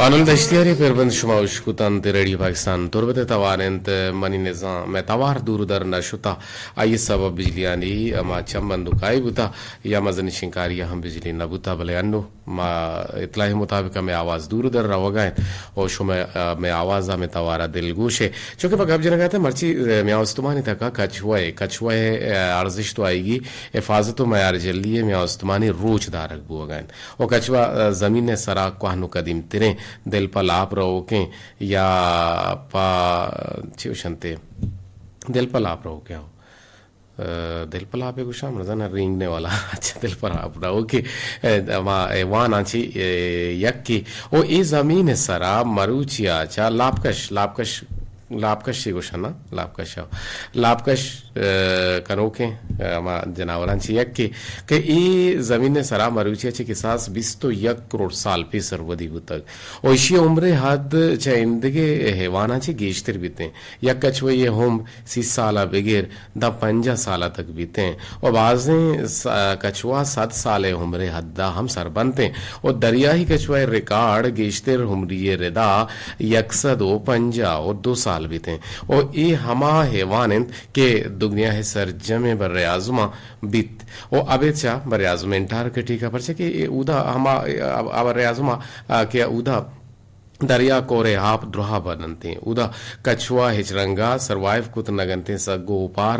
آنل دشتیاری پر بند شما اشکتنت، ریڈیو پاکستان تربت ءِ توار انت۔ منی نزاں مئے توار دور در نہ شتہ، آئی ءِ سبب بجلیانی ہما چم بندوکائی بوتہ یا مزنیں شنکاری ءَ ہم بجلی نہ بوتہ، بلے انو ما اطلاع مطابق مئے آواز دور در روگا انت و شما، آ، مئے آواز ءَ مئے توار ءَ دلگوش ئے۔ چونکہ پہ گپ جنگا اتیں مرچی، آ، میاں استمانی تکا کچوہ ءِ، کچوہ ءِ، آ، ارزشت و آئیگی حفاظت و میار جلی ءِ میاں استمانی روچ دارگ بوگا انت۔ و کچوا، آ، زمین ءِ سرا کوہن و قدیم تریں، دل پہ لاپ روکیں یا پہ چی گوشنتے؟ دل پہ لاپ روکیں، ہو۔ آ، دل پہ لاپ ءَ گوشاں، من زاناں رینگنے والا۔ اچھا، دل پہ لاپ روکیں۔ آ، ہما حیواناں چی، آ، یکے۔ و اے زمین ءِ سرا مروچی ءَ چہ لاپکش، لاپکش لاپکشی گوشن نا، لاپکش ءَ۔ لاپکش، آ، کنوکیں، آ، ہما جناوراں چہ یکے کہ اے زمین ءِ سرا مروچی ءَ چہ کساس بیست و یک کروڑ سال پیسر ودی بوتگ۔ و ایشی ءِ عمر ءِ حد چہ ایندگہ حیواناں چہ گیشتر بیتیں۔ یک کچوہ ءِ عمر سی سال ءَ بگر داں پنجاہ سال ءَ تک بیتیں۔ و بازیں س-، کچوہ صد سال ءِ عمر ءِ حد ءَ ہم سر بنتیں۔ و دریائی کچوہ ءِ ریکارڈ گیشتر عمری ءِ ردا یک سد و پنجاہ و دو سال بیتیں۔ و اے ہما حیوان انت کہ دگنیا ءِ سرجمیں بر اعظماں بیت و ابید چہ بر اعظم انٹارکٹیکا، پرچہ کہ اے اودا ہما، آ، بر اعظما، آ، کہ اودا دریا کور ءِ آپ دراہ بننتیں، اودا کچوہ ہچ رنگا سروائیو کت نہ کنتیں، سگ و اوپار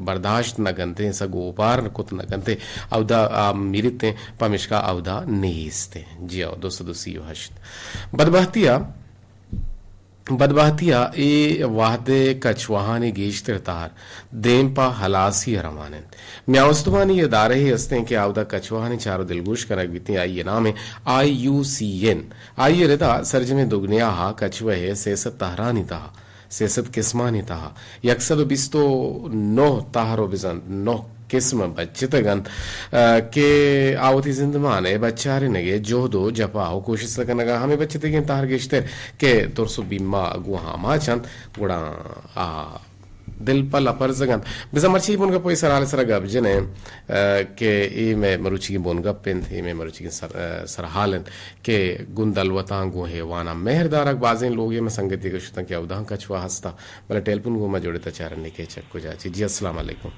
برداشت نہ کنتیں، سگ و اوپار کت نہ کنتیں، اودا آ میریتیں، پمیشکا اودا نیستیں۔ جی ہو، دو سد و سی و ہشت۔ بدبہتی ءَ بدبہتی ءَ اے وہد ءِ کچوہانی گیشتر تہر دیم پہ ہلاسی ءَ روان انت۔ میاں استمانی ادارہے استیں کہ اودا کچوہانی چار و دلگوش کنگ بیتیں، آئی ءِ نام آئی یو سی این۔ آئی ءِ ردا سرجمیں دگنیا ءَ کچوہ ءِ سئے سد تہرانی تہا، سئے سد قسمانی تہا، یک سد و بیست و نہ تہر و بزاں نہ قسم بچتگ انت، آ، کہ آ وتی زندمان ءِ بچارینگ ءِ جہد و جپا و کوشست کنگا۔ ہمے بچتگیں تہر گیشتر کہ ترس و بیما گوں آماچ انت، گڑا آ دل پہ لپرزگ انت۔ بزاں مرچی بنگپ ءِ سرحال ءِ سرا گپ جنیں، آ، کہ اے مئے مروچیگیں بنگپ انت، اے مئے مروچیگیں سر-، آ، سرحال انت کہ گوں دلوتاں، گوں حیواناں مہر دارگ۔ بازیں لوگے مئے سنگتے گوشتاں کہ اوداں کچوا ہستا، بلے ٹیلیفون گوں ما جوڑتا چارنے کہ چک کجا چی۔ جی، السلام علیکم۔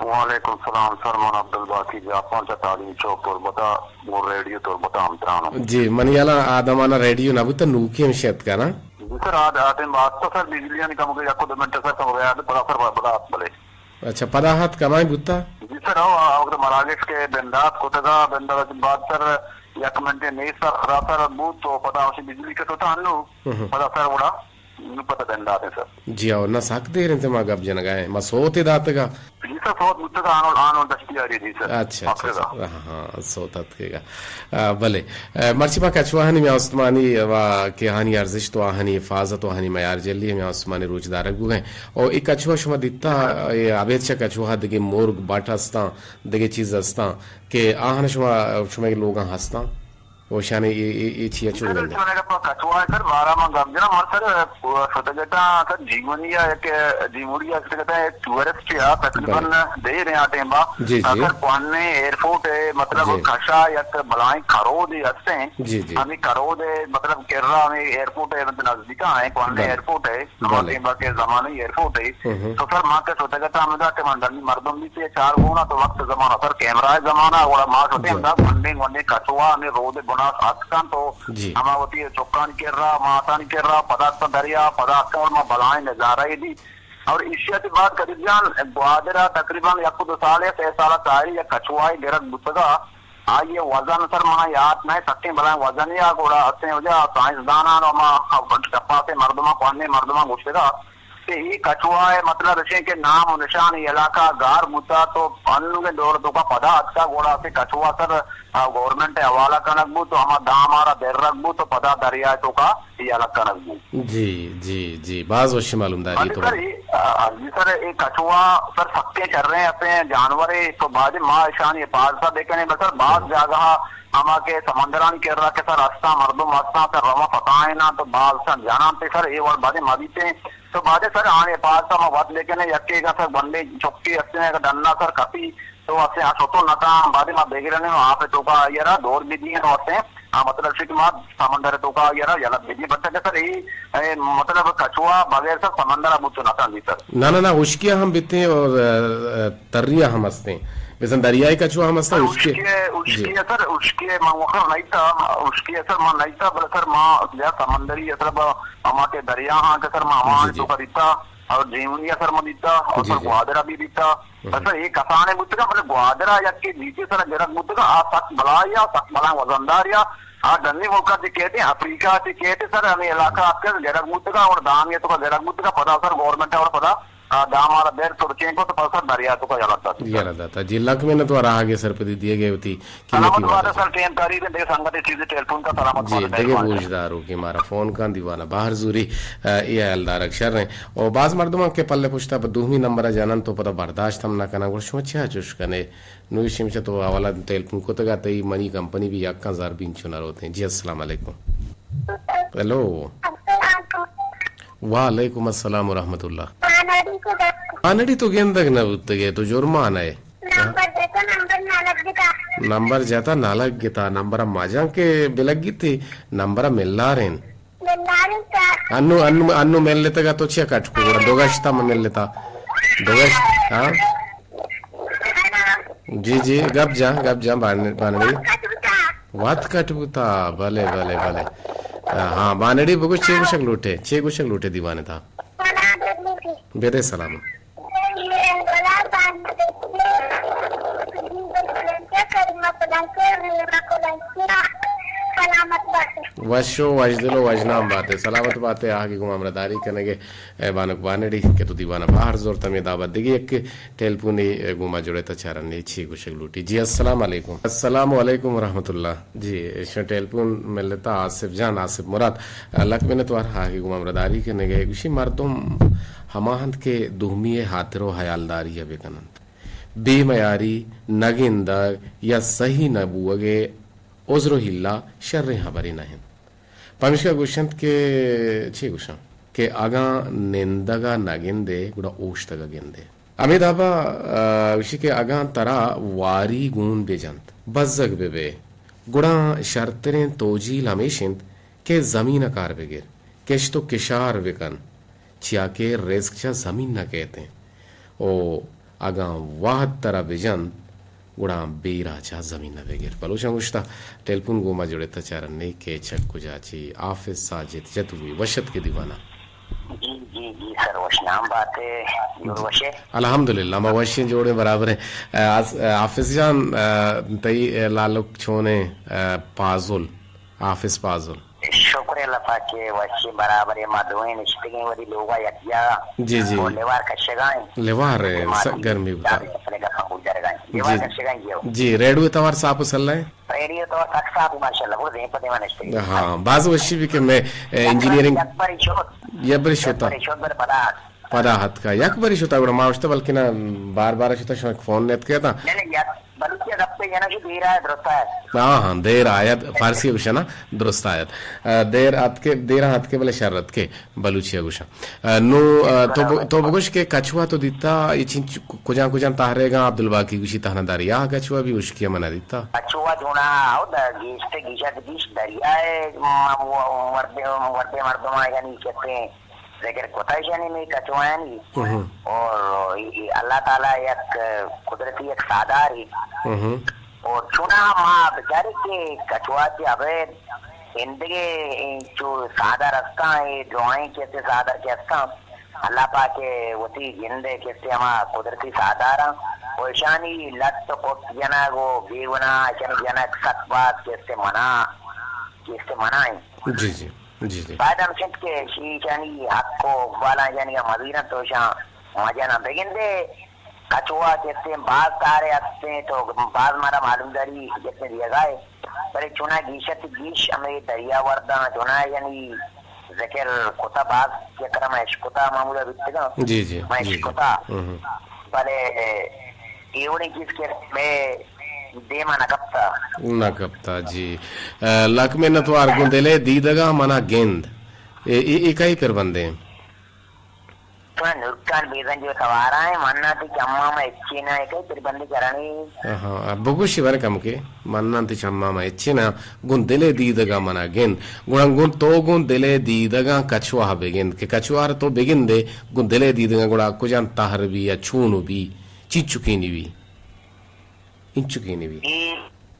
وعلیکم السلام سر، من عبدالباقی جاپان چہ تعلیم چوک تربتا، گوں ریڈیو تربتا ہمترانوں۔ جی، منی یلا آدمانا ریڈیو نہ بوتا، نوکی ہم شت کنا۔ جی سر، آد-، آ ٹائم باستا سر بجلیانی کمکے یک دو منٹ سر کمکے آد پدا سر بلا بلے۔ اچھا، پدا ہت کمائیں بوتا؟ جی سر، او، آ وقت مراگش کے بندات کتگا، بندات بعد سر یک منٹے نیست سر، پدا سر بوت تو پدا ہمشی بجلی کٹوتا انو، ہم۔ پدا سر وڑا نو پدا بندات ہیں سر۔ جی ہو، نہ سک دیر انت ما گپ جنگا ہیں، ما سوتے داتگا۔ جی سر، سوت بوتگا آنو، آنو دشتیاری جی سر۔ اچھا، اچھا، اچھا۔ ہاں، ہاں، سوت اتکگا۔ آ، بلے، آ، مرچی ما کچواہانی میاں استمانی و کہ آہانی ارزشت و آہانی حفاظت و آہانی میار جلی میاں استمانی روچ دارگ بوگئے۔ او اے کچوا شما دیتا، اے ابید چہ کچوا دگہ مرگ بٹ ہستاں، دگہ چیز ہستاں کہ آہان شما، شما اے لوگاں ہستاں؟ و شان اے، اے، اے چیا چون سر، گندے؟ چون اگہ پہ کچوا سر بارا من گپ جناں، من سر شتگتاں سر جیونی یا یک جیموری یا شتگتاں یک ٹورسٹ یا تقریباً بلے۔ دیر ہیں آ ٹائم با۔ جی، جی۔ سر کوہنے ایئرپورٹ ہے، مطلب جی۔ کشا یک بلائیں کرودے ہستیں۔ جی، جی۔ ہمیں کرودے مطلب کرا ہمیں ایئرپورٹ ہے، مطلب نزدیکا ہیں، کوہنے بلے۔ ایئرپورٹ ہے۔ ہما بلے۔ ٹائم با کہ زمانہ ایئرپورٹ ہے۔ ہم۔ تو سر ما کہ شتگتاں ہمدا کہ من ڈنی مردم بھی سے چار گونا تو وقت زمانہ سر کیمرہ ہے زمانہ، گڑا ما شتے جی۔ ہمدا گونڈیں گونڈیں کچوا ہمیں رود بنا اتکن تو جی۔ ہما وتی چکانی کرا، ماتانی کرا، پدا اتکن دریا، پدا اتکن اور ما بلائیں نظارہ ہی دی۔ اور ایشی ءَ چہ بعد قدیر جان گوادر ءَ تقریباً یک دو سال یا سہ سال ءَ ساری یک کچوائے گرگ بوتگا۔ آئی ءِ وزن سر منا یات نہ، سکیں بلائیں وزنے ءَ گڑا ہستیں وجہ سائنسداناں و ہما ٹپاسیں مردماں، کوہنیں مردماں گوشتگا کہ اے کچوا ءِ مطلب اشیں کہ نام و نشان اے علاقہ ءَ گار بوتا تو انوگیں دور توکا پدا اتکا گڑا اسے کچوا سر آ، گورنمنٹ ءِ حوالہ کنگ بوت و ہما دام ءَ را درگ بوت و پدا دریا ءِ توکا یلہ کنگ بوت۔ جی، جی، جی، باز وشیں معلومداری بلے تو۔ سر، اے، آ، جی سر، اے کچوا سر سکیں شریں ہستیں جانورے تو باید ما اشانی حفاظت ءَ بکنیں، بس سر باز جی۔ جاگہ ہما کہ سمندرانی کرا کہ سر ہستاں، مردم ہستاں، سر رواں ستائیناں تو باز سر جناں تے سر اے وڑ باید ما بیتیں۔ تو بادے سر آنے پاس ما وت بکنے، یکے گا سر گونڈے چکے ہستیں، اگر ڈنا سر کپی تو اسے آ شتو نکاں، بادے ما بگرنے و آپ توکا آئی را دور بدییں و اسے ہاں، مطلب چی کہ ما سمندر توکا یرا یلا بیدی بچا کہ سر، اے، اے، مطلب کچوا بغیر سر سمندر ءَ بوت نہ کنت سر۔ نہ، نہ، نہ، ہشکی ءَ ہم بیتیں اور، ا، ا، تری ءَ ہم ہستیں۔ مثلاً دریائی کچوا ہم ہستیں، ہاں، ہشکی۔ ہشکی ءَ، ہشکی ءَ سر، ہشکی ءَ من وخر نہیں تا، ہشکی ءَ سر من نہیں تا، بلے سر ما یا سمندری اصل با ہما کہ دریا ہاں کہ سر ما ہما جی، جی۔ توکا دیتا اور جیونی ءَ سر ما دیتا اور جی، سر جی۔ گوادر ءَ بھی دیتا۔ ہم۔ سر اے کسانے بوتگا، بلے گوادر ءَ یک کہ جیتے سر گرگ بوتگا، آ سک بلائی ءَ، سک بلائی وزنداری ءَ، آ ڈنی ملک ءَ چہ کیتے، افریقہ ءَ چہ کیتے سر، ہمے علاقہ اتکگ گرگ بوتگا اور دامی توکا گرگ بوتگا، پدا سر گورنمنٹ ءَ اور پدا، آ، دام ءَ را بیر ترچینکو تو پدا سر دریا توکا یلہ دات۔ یلہ داتا۔ جی، لک منت وار آہگ ءِ سرپدی دیگ ءِ وتی قیمتی سلامت بات وہد ءَ۔ سر، ٹیم کاری دے سنگت چیزی ٹیلیفون کا سلامت جی، بات دگہ مہربانی۔ گوشداروکیں مارا فون کن دیوان ءَ بہر زوری، ا، اے ہیالدارگ شریں۔ او باز مردماں کہ پلے پشتا پہ دومی نمبر ءَ جنن تو پدا برداشت ہم نہ کنن، گڑا شما چیا چوش کنے؟ نوشی ہمچہ تو اولا ٹیلیفون کتگا، تئی منی کمپنی بھی یک ہزار بین چو نہ روتیں۔ جی، السلام علیکم۔ ہیلو۔ وعلیکم السلام ورحمۃ اللہ۔ بانڑی تو گندگ نہ بوتگے، تو جرمان ئے۔ نمبر جتا، نمبر نہ لگتا۔ نمبر جتا نہ لگتا، نمبر ما جان کہ بلگیتی، نمبر ملارین۔ انو، انو، انو ملتگا تو چیا کٹ کو گڑا؟ دو گشتا من ملتا۔ دو گشت، ہاں؟ جی، جی، گپ جا، گپ جا، بان-، بانڑی۔ وات کٹ بوتا، بلے، بلے، بلے۔ ہاں، بانڑی بگوش چے گوشگ لوٹے، چے گوشگ لوٹے دیوانے تا؟ بدے سلام۔ وش و وشدل و وشنام باتے، سلامت باتے، آہگی گوں ہمراہداری کنگے، اے بانک بانڑی کہ تو دیوانہ باہر زورت، ہمے دابا دگہ یک ٹیلیفونے گوں ما جڑے تا چارنے چی گوشگ لوٹی۔ جی، السلام علیکم۔ السلام علیکم ورحمۃ اللہ۔ جی، ایشاں ٹیلیفون ملتا آصف جان، آصف مراد۔ لک منت وار آہگی گوں ہمراہداری کنگے۔ گوشی مردم ہما انت کہ دومی ہاتر و حیالداری بکننت۔ بے میاری، نہ گندگ یا سہی نہ بوگ ءِ عذر و حیلہ شریں ہبرے نہ انت۔ پمیشکا گوشنت کہ، چے گوشاں؟ کہ اگاں نندگ ءَ نہ گندے، گڑا اوشتگ ءَ گندے۔ ہمے دابا، آ، گوشی کہ اگاں ترا واری گون بہ جنت، بزگ بہ بئے، گڑا شرتریں توجیل ہمیش انت کہ زمین ءَ کار بگر، کشت و کشار بکن، چیا کہ رزق چہ زمین ءَ کیت انت۔ او اگاں وہد ترا بجنت، گڑا بیرا چہ زمین ءَ بگر۔ بلوچاں گوشتہ، ٹیلیفون گوں ما جڑتہ چارنے کہ چک کجا چی حافظ ساجد جتوئی وش اتکے دیوانا۔ جی، جی، جی، سر وش نام باتے، جوڑ وشے؟ الحمدللہ، ما وشیں جوڑیں برابریں۔ آ، آس-، آ، حافظ جان، آ، تئی، آ، لالک چونیں، آ، پازل؟ حافظ پازل۔ شکر اللہ پاک کہ وشی برابر ما دوئیں نشتگیں وتی لوگا یک جاگہ۔ جی، جی۔ اور لیوار کشگائیں۔ لیوار ہے، ما س-، گرمی بتا۔ لیوار جی۔ کشگائیں، جی۔ جی، ریڈیو توار صاف و سلہ ہے؟ ریڈیو توار سک صاف ماشاءاللہ، وہ دیم پہ دیما نشتگیں۔ ہاں، باز وشی بھی کہ میں، اے، انجینئرنگ یک بری شوت۔ یک بری شوتا۔ یک بری شوت بر پدا۔ پدا ہتکا۔ یک بری شتا گڑا ما اشتا بلکہ نہ بار بار شتا شما فون نیت کہتا۔ نہیں، نہیں، یک بلوچی گپے جنا شو دیر آیا درست آیا۔ ہاں، ہاں، دیر آیا، فارسی گوشنا، درست آیا۔ آ، دیر اتکے، دیر اتکے بلے شر اتکے، بلوچی گوشا۔ آ، نو، آ، تو ب-، تو بگوش کہ کچوا تو دیتا، یہ چین چ-، کجان کجان تہریگا عبدالباقی گوشی تہنا دریا کچوا بھی اشکی منا دیتا۔ کچوا جونا، او دا گیشتے گیشت گیش دریا ہے، م-، و-، وردے، وردے مردم یعنی کہتے ہیں، ذکر کتا ایشانی میں کچوایانی۔ ہم۔ اور ای-، ای اللہ تعالی یک قدرتی یک سادار ہی۔ ہم۔ اور چونا ما بچارے کہ کچوا چی ابے زندگی چو سادار ہستاں، اے دعائیں کیسے سادار کے ہستاں۔ اللہ پاک وتی جندے کیسے ہما قدرتی ساداراں۔ اور ایشانی لت و کٹ جنگ و بے گناہ ایشانی جنگ سک باز کیسے منع، کیسے منع ہیں۔ جی، جی۔ جی، جی۔ باید ہمش انت کہ ایشانی حق و اقبالاں ایشانی ء مزیراں تو اشاں مجناں۔ بگندے کچوا چستیں باز کارے ہستیں تو باز مارا معلومداری جتنے دیگا ہے۔ بلے چونا گیشت گیش ہمے دریا ورداں چونا یعنی ذکر کتا باز چکر میں اشکتا معمولا بیتگاں۔ جی، جی، میں جی، جی۔ اشکتا۔ ہم، ہم۔ بلے اے وڑیں چیز کہ مئے دیما نہ کپتا۔ نہ کپتا، جی۔ ء، لک منت وار گوں دل ء دیدگاں منا گند۔ اے، اے، اے کئی پر بندیں؟ من نورکان بیزنجو توارا ہیں، منا تی چما ما اچی نہ ہے کہ پھر بندی کرانی۔ ہاں، ہاں، بگوشی بر کم کے، منا تی چما ما اچی نہ، گوں دلے دیدگا منا گند۔ گڑا گوں تو گوں دلے دیدگا کچواہ بگند، کہ کچواہ تو بگندے، گوں دلے دیدگا گڑا کجان تہر بی یا چونو بی، چی چکینی بی۔ انچکینی بی۔ اے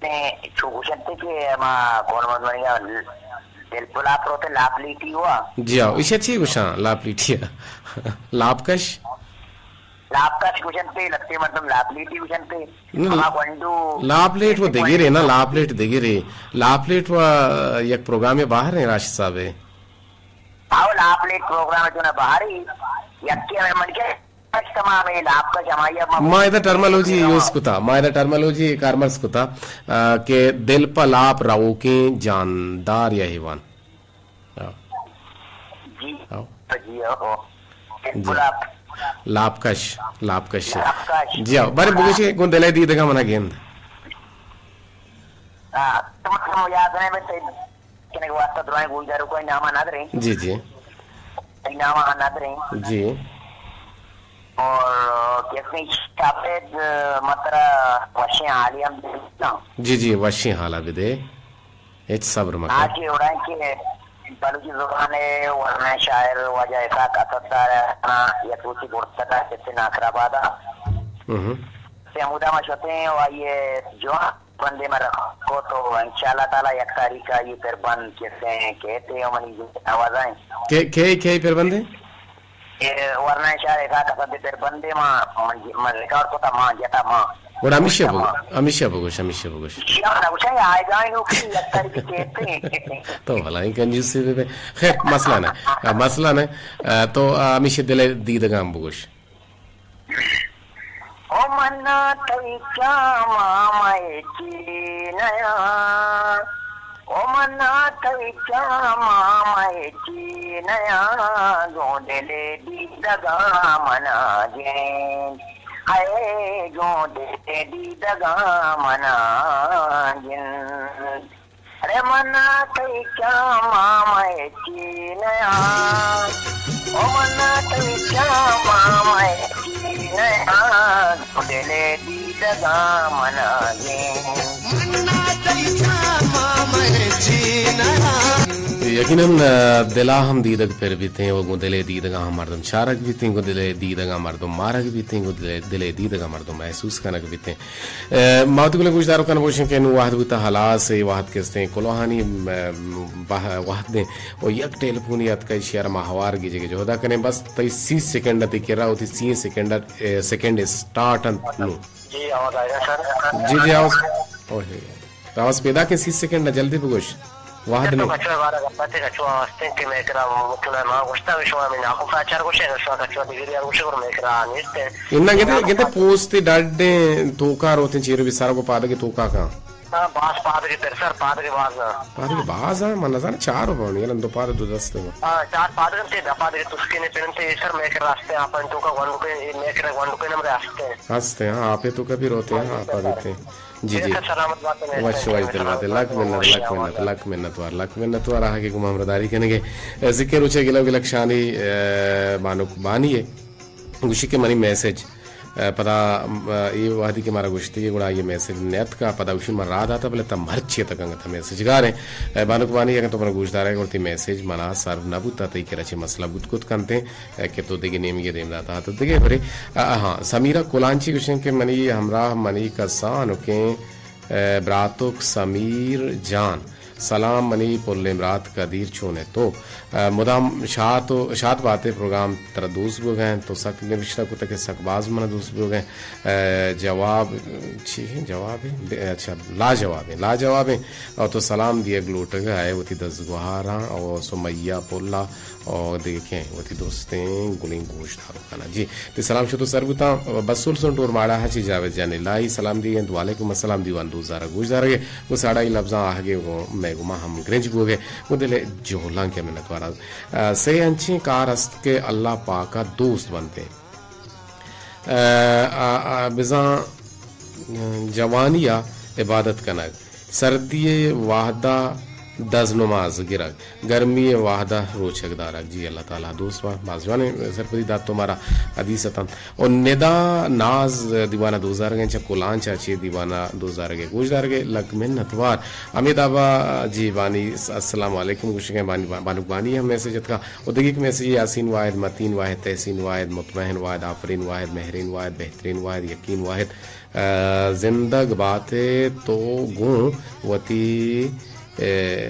نے چو گوشنتے کہ ہما کون مزمنی دل پلاپ روتے لاپ لیٹی ہوا۔ جی ہاں، ایشا چی گوشاں لاپ لیٹی ہے؟ لاپ کش؟ لاپ کش گوشنتے، لتے مردم لاپ لیٹی گوشنتے۔ نہ، ہما گونڈو لاپ لیٹ وہ ایسے دگرے نا، گونڈو لاپ لیٹ دگرے۔ لاپ لیٹ وہ یک پروگرام باہر ہیں راشد صاحب ہے۔ آو لاپ لیٹ پروگرام جو نا باہر ہی، یکی ہمیں من کے تمام اے لاپ کش ہمائی ء ما ما ادا ٹرمالوجی یوز کتا، ما ادا ٹرمالوجی کارمرز کتا، آ، کہ دل پہ لاپ روکیں جاندار یا حیوان۔ آ۔ جی، آ۔ جی، آ، آ۔ دل جی۔ پہ لاپ۔ لاپ کش، لاپ کش۔ لاپ کش۔ جی ہاں، بارے بگوشے گوں دلے دیدگا منا گند۔ آ، تم، تم یاد نہیں بس۔ کنگ واسطہ درائیں گوشداروکانی نام ء ندریں۔ جی، جی۔ نام ء ندریں۔ جی۔ اور کسیں شاپید مترا وشیں حالی ہم دیتا۔ جی، جی، وشیں حالا بدے۔ ہچ صبر مکن۔ آج یہ اڑائیں کہ بلوچی زبان ء ورنائیں شاعر واجہ اسحاق اسددار ء یک روچی گڑتکا کسے ناصر آباد ء۔ ہم۔ سے ہمودا ما شتیں و آئی ء جوان بندے ما رکھو تو انشاءاللہ تعالی یک تاریخ آئی پر بند کسے کہتے ہو منی آوازائیں۔ کے، کے، کے پر بندے؟ اے ورنائیں شاعر ایسا قصد پر بندے ما، من، من ریکارڈ کو تا ما، جتا ما۔ گڑا ہمیشہ بگو، ہمیشہ بگوش، ہمیشہ بگوش۔ شیعہ نہ گوشاں، آئے گائیں نو کی یک تاریخ کہتے ہیں۔ تو بھلا ہی کنجوسی بے بے۔ خیر، مسئلہ نہ، آ، مسئلہ نہ۔ آ، تو، آ، ہمیشہ دل دیدگاں بگوش۔ او منا تئی چاما مئے چینیا، او منا تئی چاما مئے چینیا، گوں دلے دیدگا منا گند، اے گوں دلے دیدگا منا گند۔ ارے منا تئی چاما مئے چینیا، او منا تئی چاما مئے چینیا، دلے دیدگا منا گیں۔ منا تئی چاما مئے چینیا۔ یقیناً، آ، دلا ہم دیدگ پر بیتیں و گوں دلے دیدگا ہم مردم چارگ بیتیں، گوں دلے دیدگا مردم مارگ بیتیں، گوں دلے، دلے دیدگا مردم محسوس کنگ بیتیں۔ اے، ما وتی گلیں گوشداروکاں بگوشیں کہ نوں وہد بوتا ہلاس، اے وہد کہ استیں کلوہانی، م، بہ-، وہد ایں و یک ٹیلیفونے اتکا، ایشی ء را ما ہوار گیجگ ء جہد ء کنیں۔ بس تئی سی سیکنڈ ء تئی کرا، وتی سی سیکنڈ ء، اے، سیکنڈ اسٹارٹ انت نوں۔ جی، آواز آئے گا سر؟ جی، جی، آواز، اوہے۔ تو آواز پیدا کن، سی سیکنڈ ء جلدی بگوش۔ وہد تو نے۔ کچو ء بارہ گپا تے کچو ء ہستیں کہ مئے کرا مطلب ما گوشتا کہ شما ہمے ناکو کاچار گوشے، شما کچو ء دگری ء گوشے، گڑا مئے کرا آ نیست انت۔ اناں گندے، گندے پوست ء ڈڈیں توکا روتیں چیر بی سر گو پادگے توکا کاں۔ ہاں، باز پادگے پر سر پادگے باز آں۔ پادگے باز آں، من نزاناں چار و بونی، الان دو پاد دو دست۔ ہاں، چار پادگے تے دو پادگے تسکینے پنتے سر مئے کرا ہستیں، آپن توکا گونڈکے، مئے کرا گونڈکے نمرے ہستیں۔ ہستیں، ہاں، آپے توکا بھی روتیں، ہاں، آپا بیتیں۔ جی، جی۔ سلامت بات ہے۔ وش، وش دل بات ہے۔ لکھ منت، لکھ منت، لکھ منت وار، لکھ منت وار آہگے گوں ہمراہداری کنگے۔ اے، ذکر روچے گلو گلک شانی، اے، بانک بانی ہے۔ گوشی کہ منی میسج، اے، پدا، اے، اے وہدی کہ مارا گوشتی گڑا یہ میسج نیت کا، پدا گوشی من را داتا بلے تا مرچی تک انگتا میسج گاریں۔ اے، بانک بانی اگر تو منا گوش دارے گڑتی میسج منا سر نہ بوتا، تئی کرا چی مسئلہ بوت کت کنتے۔ اے کہ تو دگہ نیمگے دیم داتا تو دگہ برے۔ آ، ہاں، سمیرہ کلانچی گوشن کہ منی ہمراہ منی کسانکیں، اے، براتک سمیر جان۔ سلام منی پلیں برات قدیر چون ئے تو؟ اے، مدام شات و، شات باتے پروگرام ترا دوست بوگئے، تو سک نبشتہ کتہ کہ سک باز منا دوست بوگئے۔ اے، جواب چی ہیں؟ جواب ہیں؟ بے-، اچھا، لاجواب ہیں، لاجواب ہیں۔ اور تو سلام دیگ لوٹگئے وتی دزگوہاراں اور سمیہ پلا اور دگہ کئے وتی درستیں گلیں گوشداروکانا۔ جی، تئی سلام شتو سر بوتاں۔ بسول سن ٹور ماڑا ہا چی جاوید جان الہی سلام دیگ انت۔ وعلیکم السلام دیوان دوست دارگ گوشدارگ ء۔ گوں ساڑا ای لبزاں آہگے گوں مئے گوما ہم گرنچ بوگ ء۔ گوں دل ء جہلاں کہ منتوار آں۔ آ، سے انچیں کار است کہ اللہ پاک ء دوست بنت۔ آ، آ، آ، بزاں جوانی ء عبادت کنگ۔ سردی ء وہدا دز نماز گرگ، گرمی ءِ وہد ءَ روچگ دارگ۔ جی اللہ تعالیٰ دوست با، باز جوانیں سرپدی دات تو مارا حدیث اتنت۔ و ندا ناز دیوان ءَ دوزارگ ءَ چہ کلانچ ءَ چہ دیوان ءَ دوزارگ ءَ گوش دارگ ءَ لک منت وار۔ ہمے دابا جی بانی السلام علیکم گوشگ ءَ بانی، بانک بانی ہم میسج اتکا۔ و دگہ یک میسج یاسین واحد، متین واحد، تحسین واحد، مطمئن واحد، آفرین واحد، مہرین واحد، بہترین واحد، یقین واحد۔ آ، زندگ بات ئے تو گوں وتی، اے،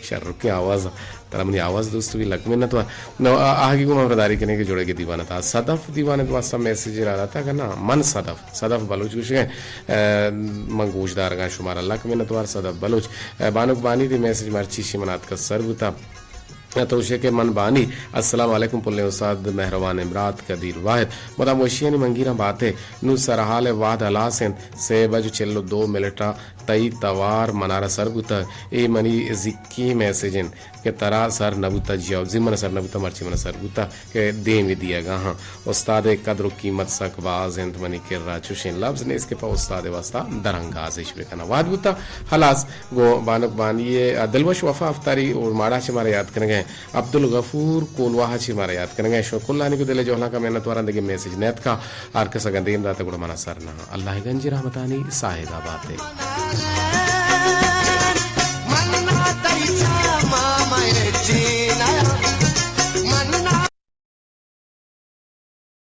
شرکیں آواز، ترا منی آواز دوست بی لک منت وار۔ نو، آ، آہگی گوں ہمراہداری کنے کہ جوڑے کے دیوان تا۔ صدف دیوان تو واسطہ میسج را رہتا کہ نا، من صدف، صدف بلوچ گوشگے، اے، من گوشدارگاں شمارا لک منت وار صدف بلوچ۔ اے، بانک بانی دی میسج مرچی شی منات کا سر بوتا۔ تو شے کہ من بانی، السلام علیکم پلیں استاد مہروان امرات قدیر واحد، مدام وشیانی منگیراں باتے، نوں سرحال ءِ وہد ہلاس انت، سے بج چل و دو منٹ ءَ تئی توار منارا سر بوتگ، اے منی زکی میسج انت کہ ترا سر نہ بوتگ، جی ہو، زی من سر نہ بوتگ، مرچی من سر بوتگ کہ دیم دیگا ہاں۔ استاد ءِ قدر و قیمت سک باز انت، منی کرا چوشیں لبز نیست کہ پہ استاد ءِ واسطہ درانگازش بکناں۔ وہد بوتگ، ہلاس۔ گوں بانک بانی ءَ دلوش وفا افتاری اورماڑا چہ مارا یاد کنگ ءَ، عبدالغفور کولواہ چہ مارا یاد کنگ ءَ، شما کلانی گوں دل ءِ جہلانک ءَ منت واراں۔ دگہ میسج نیتکا، ہر کس اگاں دیم داتہ گڑا منا سر نہ۔ اللہ ءِ گنج رحمتانی ساہگ ءَ بات ئے۔